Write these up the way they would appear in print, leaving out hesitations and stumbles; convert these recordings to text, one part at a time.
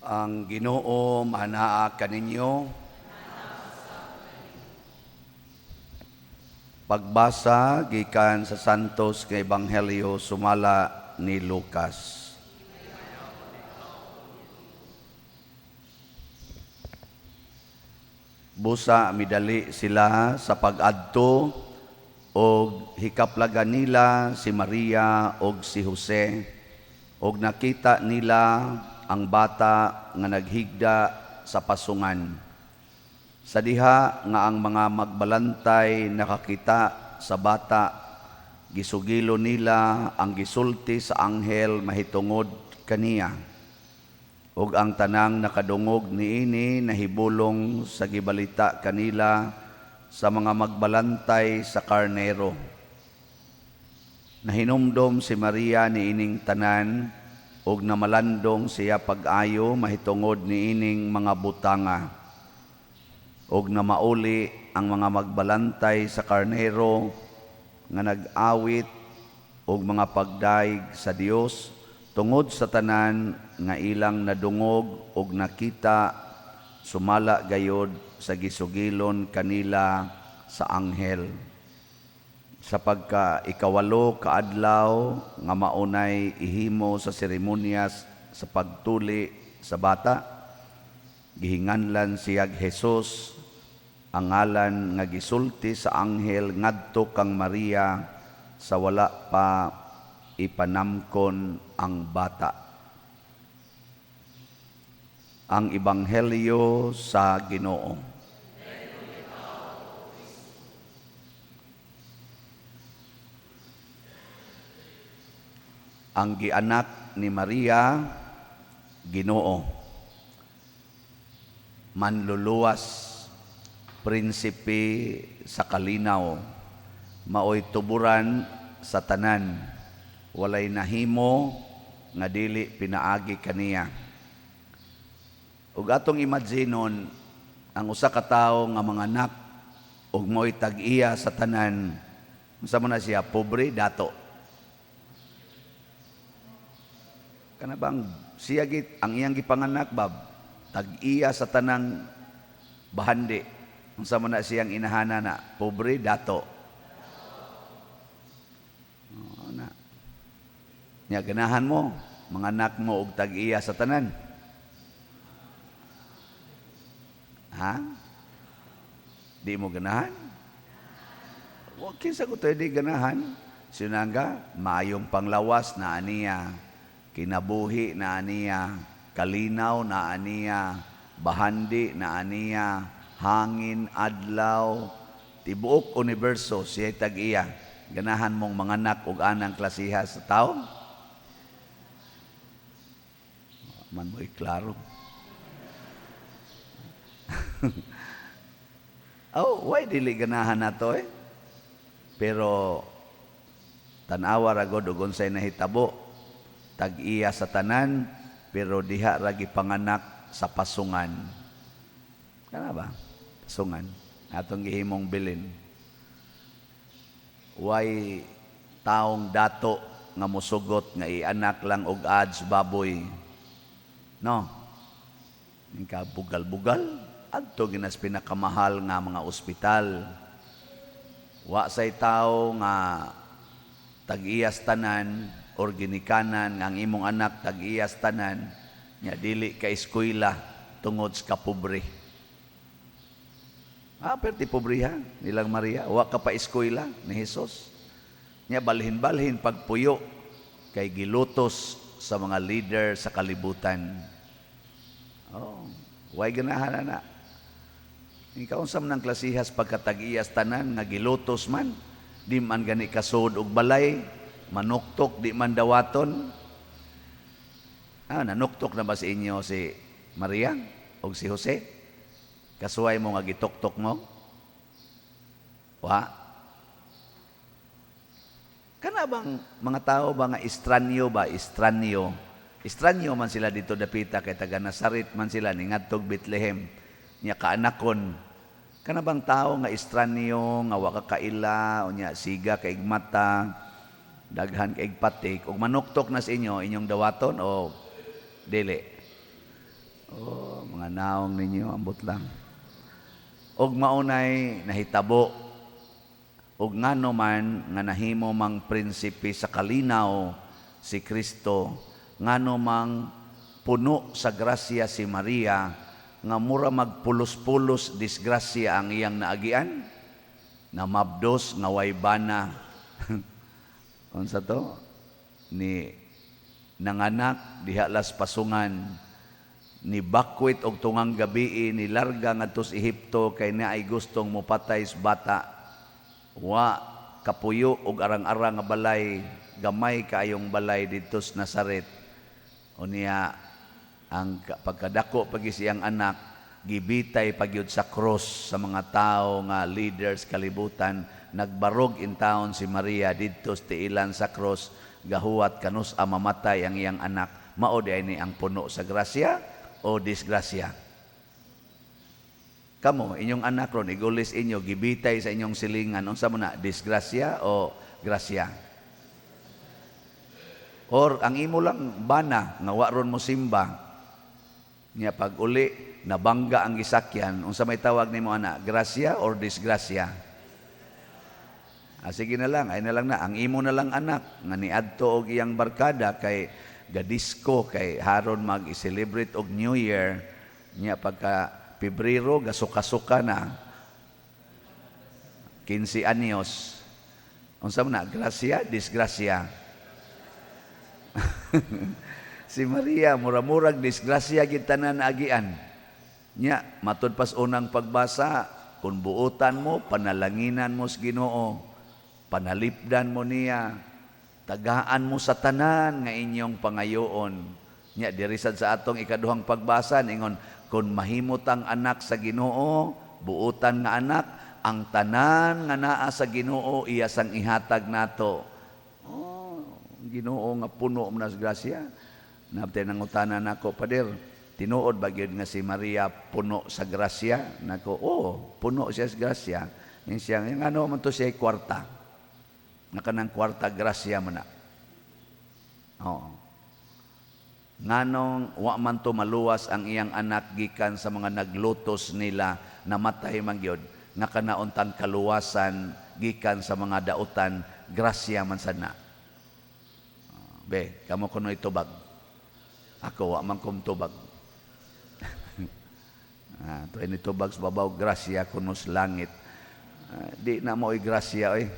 Ang Ginoo manaa kaninyo. Pagbasa gikan sa Santos nga Ebanghelyo sumala ni Lucas. Busa midali sila sa pag-adto og hikaplagan nila si Maria og si Jose og nakita nila ang bata nga naghigda sa pasungan. Sa diha nga ang mga magbalantay nakakita sa bata, gisugilo nila ang gisulti sa anghel mahitungod kaniya. Ug ang tanang nakadungog niini nahibulong sa gibalita kanila sa mga magbalantay sa karnero. Nahinumdom si Maria niining tanan ug namalandong siya pag-ayo mahitungod niining mga butanga. Ug namauli ang mga magbalantay sa karnero nga nag-awit og mga pagdayeg sa Dios tungod sa tanan nga ilang nadungog ug nakita sumala gayod sa gisugilon kanila sa anghel. Sa pagka 8 ka adlaw nga maunay ihimo sa seremonyas sa pagtuli sa bata, gihinganlan siyag Jesus, ang ngalan nga gisulti sa anghel ngadto kang Maria sa wala pa ipanamkon ang bata. Ang Ebanghelyo sa Ginoo. Ang gianak ni Maria, Ginoo, manluluwas, prinsipe sa kalinaw, maoy tuburan sa tanan, walay nahimo nga dili pinaagi kaniya. Ug atong imaginon ang usa ka tawo nga manganak ug mo'y tag-iya sa tanan, unsa man na siya, pobre, dato? Kana bang siya git ang iyang gipanganak bab tag-iya sa tanang bahandi, unsa man na siyang inahana na, pobre, dato? Oh, na. Nya ganahan mo manganak mo og tag-iya sa tanan? Ha? Di mo ganahan? Wa kinsa ko to di ganahan? Sinangga maayong panglawas na aniya, kinabuhi na aniya, kalinaw na aniya, bahandi na aniya, hangin, adlaw, tibuok universo siya tag-iya. Ganahan mong manganak og anang klasiha sa tao? Man mo'y klaro. Oh, why dili ganahan nato eh? Pero tan-awa ra gud og unsay nahitabo. Tag-iya sa tanan pero diha ra gipanganak sa pasungan. Kana ba? Pasungan atong gihimong bilin. Way taong dato nga mosugot nga ianak lang og ads baboy. No. Ka bugal-bugal adto ginas pinakamahal nga mga ospital. Wa say tawo nga tag-iyas tanan or ginikanan nga ang imong anak tag-iyas tanan nya dili ka eskwela tungod sa kapobre. Perti pobre ha nilang Maria, wa ka pa eskwela ni Jesus. Nya balhin-balhin pagpuyo kay gilutos sa mga leader sa kalibutan. Oh, way ganahan na. Ikaw unsa man ang klasihas pagkatag-iyas tanan nga gilutos man, di man gani kasud og balay, manuktok di man dawaton. Nanuktok na ba sa inyo si Maria o si Jose? Kasuway mo nga gituktok mo? Wa? Kana bang mga tao ba nga estranyo ba? Estranyo. Estranyo man sila dito dapita kay taga Nazaret man sila ningadtog Bethlehem nya kaanakon. Kana bang tao nga estranyo nga wa ka kaila unya siga kay mata, daghan kay patik, ug manuktok na sa inyo, inyong dawaton o dili? Oh, mga naong ninyo, ambot lang. Og maunay nahitabo, og ngano man nga nahimo mang prinsipe sa kalinaw si Kristo, ngano mang puno sa grasya si Maria, nga mura magpulos-pulos disgrasya ang iyang naagian, namabdos nga way bana. Unsa to ni nanganak diha las pasungan, ni bakwit og tungang gabii, ni larga ngadto sa Ehipto kay naay gustong mopatay sa bata, wa kapuyo og arang-arang nga balay, gamay kaayong balay didto sa Nazaret. Unya ang pagkadako pag siyang anak, gibitay pagyud sa cross sa mga tao nga leaders kalibutan. Nagbarog in town si Maria didto sa tiilan sa cross, gahuwat kanus a mamatay ang iyang anak. Mao di ni ang puno sa grasya o disgrasya? Kamo, inyong anak ron igulis inyo, gibitay sa inyong silingan, unsa mo na, disgrasya o grasya? Or ang imo lang bana nga wa ron mo simba niya, pag uli nabangga ang gisakyan, unsa may tawag nimo ana, grasya or disgrasya? Ah, sige na lang, ay na lang na ang imo na lang anak nga niadto og iyang barkada kay gadisko, kay haron mag-celebrate og New Year niya, pagka Pebrero gasuka-suka na, 15 anyos, unsa man na, grasya, disgrasya? Si Maria, mura-murag disgrasya gid tanan agian nya. Matud pas unang pagbasa, kung buotan mo, panalanginan mo sa Ginoo, panalipdan mo niya, tagaan mo sa tanan nga inyong pangayoon. Nya diri sad sa atong ikaduhang pagbasa, ingon kung mahimot ang anak sa Ginoo, buotan nga anak, ang tanan nga naa sa Ginoo iya sang ihatag nato. Oh, Ginoo nga puno man sa grasya. Nabtay nangutana nako, "Pader, tinuod ba gyud nga si Maria puno sa grasya?" Nako, "Oo, puno siya sa grasya." Yung siya, yung ano man to siya kwarta. Nga kanang kwarta, grasya man na. Oo. Nganong wa man to maluwas ang iyang anak gikan sa mga naglutos nila, namatay man gyud, nga kanauntan kaluwasan gikan sa mga dautan, grasya man sad na? Be, kamo kuno'y tubag. Ako, wa man kong tubag. Ah, to ini tubag sa babaw, grasya kuno sa langit. Ah, di na mo grasya oy.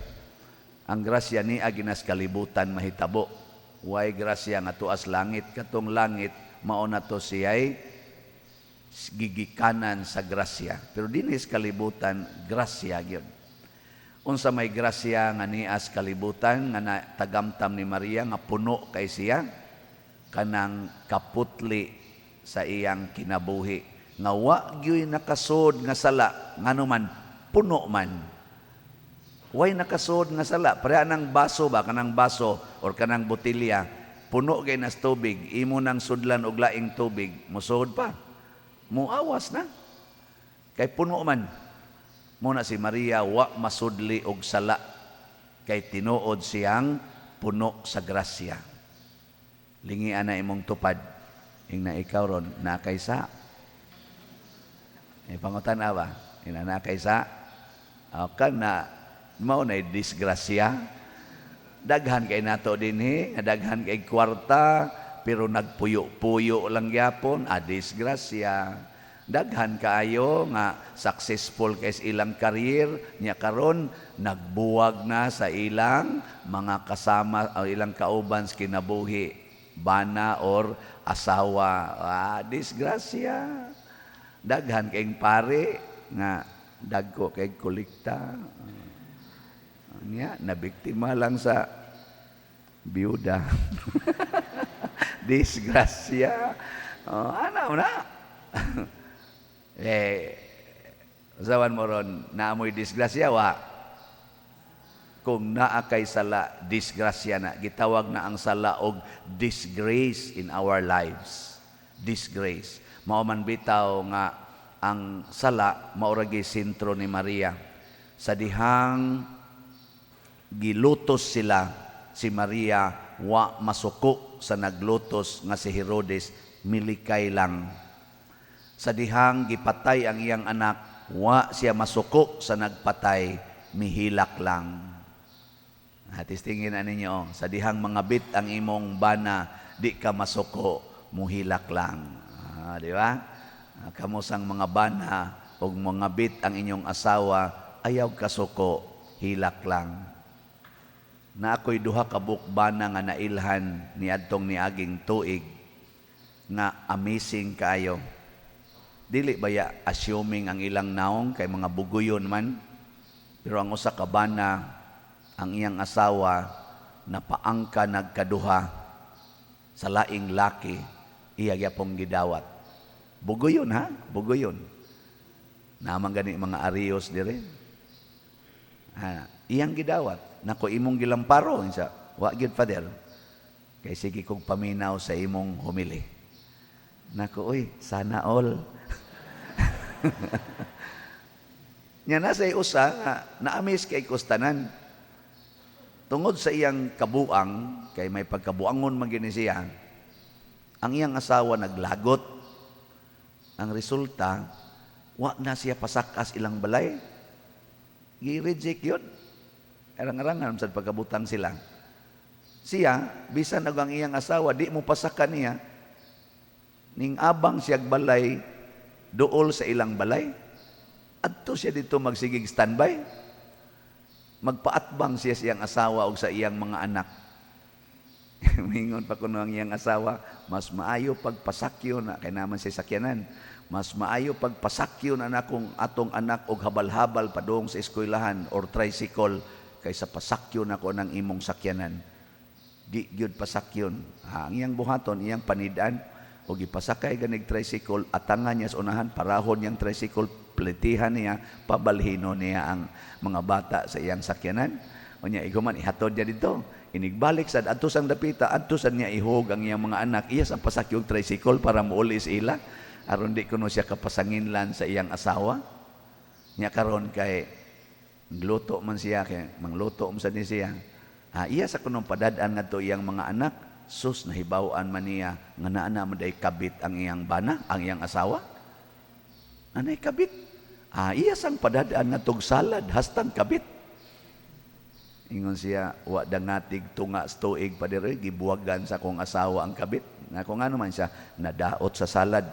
Ang grasya ni aginas kalibutan mahitabo. Way grasya nga tuas langit, katong langit mao na to siya'y gigikanan sa grasya. Pero dinis kalibutan, grasya gyud. Unsa may grasya nga nias kalibutan nga na, tagamtam ni Maria nga puno kay siya? Kanang kaputli sa iyang kinabuhi nga wa gyuy nakasud nga sala, ngano man puno man. Way nakasud nga sala, pareha ng baso ba, kanang baso or kanang botelya, puno kay nas tubig, imo nang sudlan og laing tubig, mosud pa? Muawas na kay puno man. Muna si Maria wa masudli og sala kay tinuod siyang puno sa grasya. Lingian na imong tupad. Ingna ikaw ron, na kay sa. Eh, pangutan ba? Ina na kay sa. O, kana, mao na disgrasya. Daghan kay nato dinhi, nga daghan kay kwarta, pero nagpuyo-puyo lang gyapon, a disgrasya. Daghan kaayo nga successful kay sa ilang career, nya karon nagbuwag na sa ilang mga kasama o ilang kauban sa kinabuhi, bana or asawa, ah, disgrasya. Daghan kayong pare nga dagko kay kolekta. Nya nabiktima lang sa biyuda. Disgrasya. Oh, ano na? Eh, usawan mo ron, naamoy disgrasya, wa? Kung naa kay sala, disgrasya na. Gitawag na ang sala og disgrace in our lives. Disgrace. Mao man bitaw nga ang sala mao ra gyud sentro ni Maria. Sa dihang gilutos sila, si Maria wa masuko sa naglutos nga si Herodes, milikay lang. Sa dihang gipatay ang iyang anak, wa siya masuko sa nagpatay, mihilak lang. Testingin na ninyo, oh, sa dihang mangabit ang imong bana, di ka masuko, muhilak lang. Di ba? Kamo sang mga bana, ug mangabit ang inyong asawa, ayaw kasuko, hilak lang. Na ako'y duha ka bana nga nailhan niadtong niaging tuig nga amazing kaayo. Dili baya assuming ang ilang naong kay mga buguyon man. Pero ang usa ka bana, ang iyang asawa napaangka nagkaduha sa laing laki, iya gyapong gidawat. Buguyon ha, buguyon. Naman gani mga arios dire. Ha, iyang gidawat. Nako, imong gilamparo siya. Wa gyud, Father. Kay sige kog paminaw sa imong homily. Nako, uy, sana all. Nya na sa usa nga na-amaze kay kustanan. Tungod sa iyang kabuang, kay may pagkabuangon man gini siya, ang iyang asawa naglagot. Ang resulta, wa na siya pasakas ilang balay. Gi-reject yun. Arang-arangan sa pagkabutang sila. Siya, bisan og ang iyang asawa, di mo pasaka niya, ning abang siyag balay, duol sa ilang balay. Adto siya dito magsigig standby. Magpaatbang siya sa iyang asawa o sa iyang mga anak. Mingon pa kuno ang iyang asawa, mas maayo pagpasakyo na, kay naman siya sakyanan. Mas maayo pagpasakyo na nakong atong anak og habal-habal padung sa eskwelahan or tricycle kaysa pasakyo nako ng imong sakyanan. Di gyud pasakyon. Ha, ang iyang buhaton, iyang panidan og ipasakay ganig tricycle, atangan niya sa unahan, parahon niyang tricycle, pletihan niya, pabalhino niya ang mga bata sa iyang sakyanan. Unya iguman ihatod niya dito. Inigbalik sad adto sang dapita, adto sad niya ihog ang iyang mga anak. Iya sa pasakyog tricycle para muuli sa ila. Aron di kuno siya kapasanginlan sa iyang asawa. Nya karon kay gluto man siya, kay mangluto man sad ni siya. Iya sa kunong padad-an ngadto iyang mga anak, sus, nahibaw-an man niya nga naa na man day kabit ang iyang bana, ang iyang asawa. Anay kabit. Iya sang padad-an ngadtog salad hastang kabit. Ingon siya, wa dangatig tunga sa tuig pa dire, gibuwagan sa akong asawa ang kabit. Na kung ano man siya, nadaot sa salad.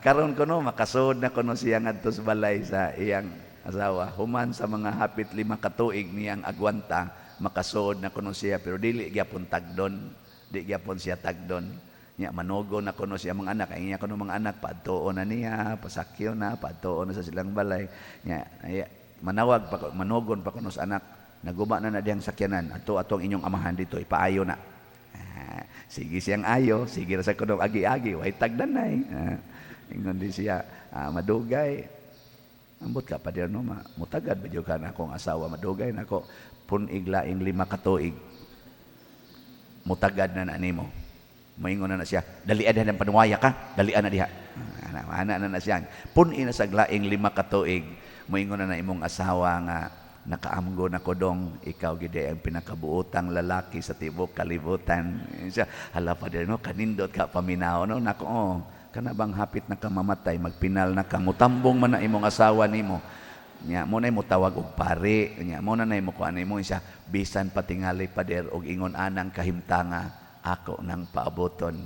Karon kuno makasud na kuno siya ngadto sa balay sa iyang asawa. Human sa mga hapit 5 ka tuig niyang agwanta, makasuod na kuno siya, pero dili gyapon tagdon. Di gyapon siya tagdon. Nya manugo na kuno siya mga anak, ay iya kuno mga anak paadtuon na niya, pasakyo na, paadtuon na sa silang balay. Nya ay, manawag pa manugon pa kuno sa anak, naguba na na diyang sakyanan, adto atong inyong amahan dito, ipaayo na. Sige siyang ayo, sige ra sa kuno agi-agi, way tagdanay. Ingon din siya, madugay. Ambot ka pa dir no, mutagad ba jud ka na akong asawa, madugay na ako pun-ig laing 5 ka tuig. Mutagad na na nimo. Moingon na na siya, dalian na ng panuwaya ka, dalian na diha. Ana, ana na na siya. Pun-i na sa laing 5 ka tuig, moingon na na imong asawa nga nakaamgo na ko dong, ikaw gid ang pinakabuotang lalaki sa tibuok kalibutan. Siya, hala pa no, kanindot ka paminaw no, nako oh, kana bang hapit na ka mamatay, magpinal na ka, mutambong man na imong asawa nimo. Nya mo na mo tawag og pare, nya mo na mo kuan nimo siya, bisan patingali pader og ingon anang kahimtanga ako nang paaboton.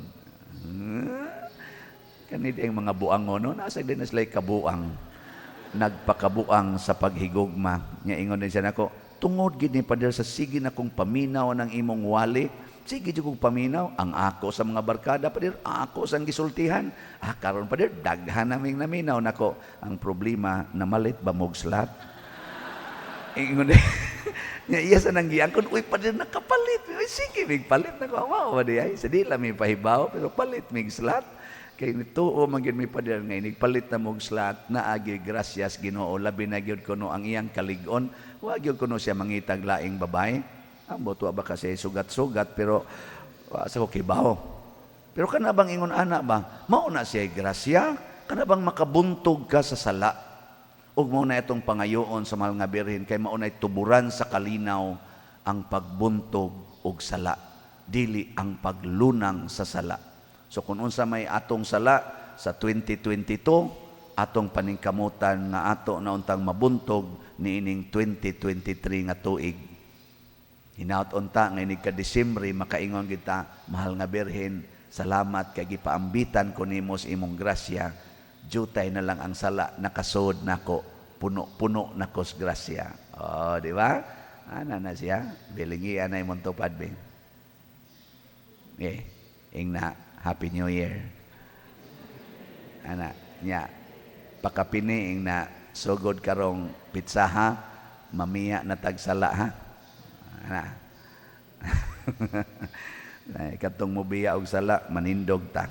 Kani ang mga buangon no, nasa din na sila kabuang. Nagpakabuang sa paghigugma. Nya ingon din siya nako, tungod gid ni pader sa sige na kong paminaw ng imong wali, sige jud kong paminaw ang ako sa mga barkada pader, ako sa gisultihan. Karon pader daghan naming naminaw nako. Ang problema namalit ba mog slot? Ingon din. Nya iya sa nang giangkon, uy pader nakapalit. Uy sige mig palit nako, mao ba di ay? Sa di lang mi pahibaw pero palit mig slot. Kay nituo man gyud mi pader nga inig palit na mog slot, naagi grasyas Ginoo, labi na gyud kuno ang iyang kalig-on. Wa gyud kuno siya mangitag laing babae. Ambot wa ba kasi sugat-sugat pero wa sa ko kibaw. Pero kana bang ingon ana ba? Mao na siya grasya, kana bang makabuntog ka sa sala. Ug mao na itong pangayoon sa mahal nga Birhen kay mao na tuburan sa kalinaw ang pagbuntog og sala, dili ang paglunang sa sala. So kung unsa may atong sala sa 2022, atong paningkamutan nga ato na untang mabuntog niining 2023 nga tuig. Hinaut unta nga inig ka Disyembre makaingon kita, "Mahal nga Birhen, salamat kay gipaambitan ko nimo sa imong grasya. Jutay na lang ang sala, nakasud nako, puno-puno nako sa grasya." Oh, di ba? Ana na siya, bilingi na imong tupad be. Eh, ingna, "Happy New Year." Ana, nya, pakapini ingna, sugod karong petsa ha, mamiya na tagsala ha. Ana. Ay, katong mobiya og sala, manindog ta.